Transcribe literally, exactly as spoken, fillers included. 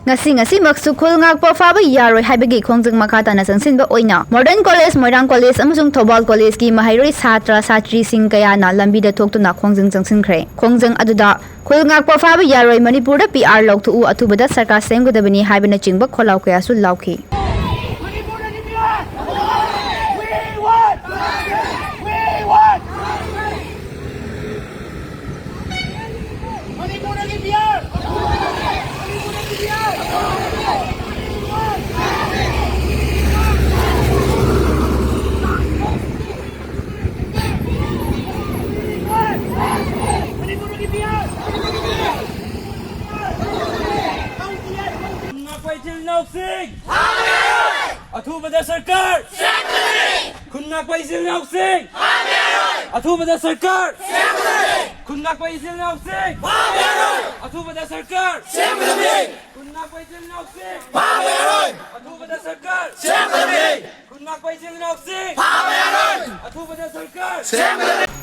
ꯉꯁꯤ ꯉꯁꯤꯃꯛꯁꯨ ꯈꯨꯜ ꯉꯥꯛꯄ ꯐꯥꯕ ꯌꯥꯔꯣꯏ ꯍꯥꯏꯕꯒꯤ ꯈꯣꯡꯖꯪ ꯃꯈꯥ ꯇꯥꯅ ꯆꯪꯁꯤꯟꯕ ꯑꯣꯏꯅ ꯃꯣꯗꯔꯟ ꯀꯣꯂꯦꯖ, ꯃꯣꯏꯔꯥꯡ ꯀꯣꯂꯦꯖ ꯑꯃꯁꯨꯡ ꯊꯧꯕꯥꯜ ꯀꯣꯂꯦꯖꯀꯤ ꯃꯍꯩꯔꯣꯏ ꯁꯥꯇ꯭ꯔ ꯁꯥꯇ꯭ꯔꯤꯁꯤꯡ ꯀꯌꯥꯅ ꯂꯝꯕꯤꯗ ꯊꯣꯛꯇꯨꯅ ꯈꯣꯡꯖꯪ ꯆꯪꯁꯤꯟꯈ꯭ꯔꯦ꯫ ꯈꯣꯡꯖꯪ ꯑꯗꯨꯗ ꯈꯨꯜ ꯉꯥꯛꯄ ꯐꯥꯕ ꯌꯥꯔꯣꯏ, ꯃꯅꯤꯄꯨꯔꯗ ꯄꯤ ꯑꯥꯔ ꯂꯧꯊꯣꯛꯎ, ꯑꯊꯨꯕꯗ ꯁꯔꯀꯥꯔ ꯁꯦꯝꯒꯗꯕꯅꯤ ꯍꯥꯏꯕꯅꯆꯤꯡꯕ ꯈꯣꯜꯂꯥꯎ ꯀꯌꯥꯁꯨ ꯂꯥꯎꯈꯤ꯫ ꯉꯥꯛꯄ ꯏꯆꯤꯜ ꯏꯅꯥꯎꯁꯤꯡ! ꯑꯊꯨꯕꯗ ꯁꯔꯀꯥꯔ! ꯈꯨꯟ ꯉꯥꯛꯄ ꯏꯆꯤꯜ ꯏꯅꯥꯎꯁꯤꯡ! ꯑꯊꯨꯕꯗ ꯁꯔꯀꯥꯔ! ꯈꯨꯟ ꯉꯥꯛꯄ ꯏꯆꯤꯜ ꯏꯅꯥꯎꯁꯤꯡ! ꯑꯊꯨꯕꯗ ꯁꯔꯀꯥꯔ! ꯈꯨꯟ ꯉꯥꯛꯄ ꯏꯆꯤꯜ ꯏꯅꯥꯎꯁꯤꯡ! ꯑꯊꯨꯕꯗ ꯁꯔꯀꯥꯔ! ꯈꯨꯟ ꯉꯥꯛꯄ ꯏꯆꯤꯜ ꯏꯅꯥꯎꯁꯤꯡ! ꯑꯊꯨꯕꯗ ꯁꯔꯀꯥꯔ!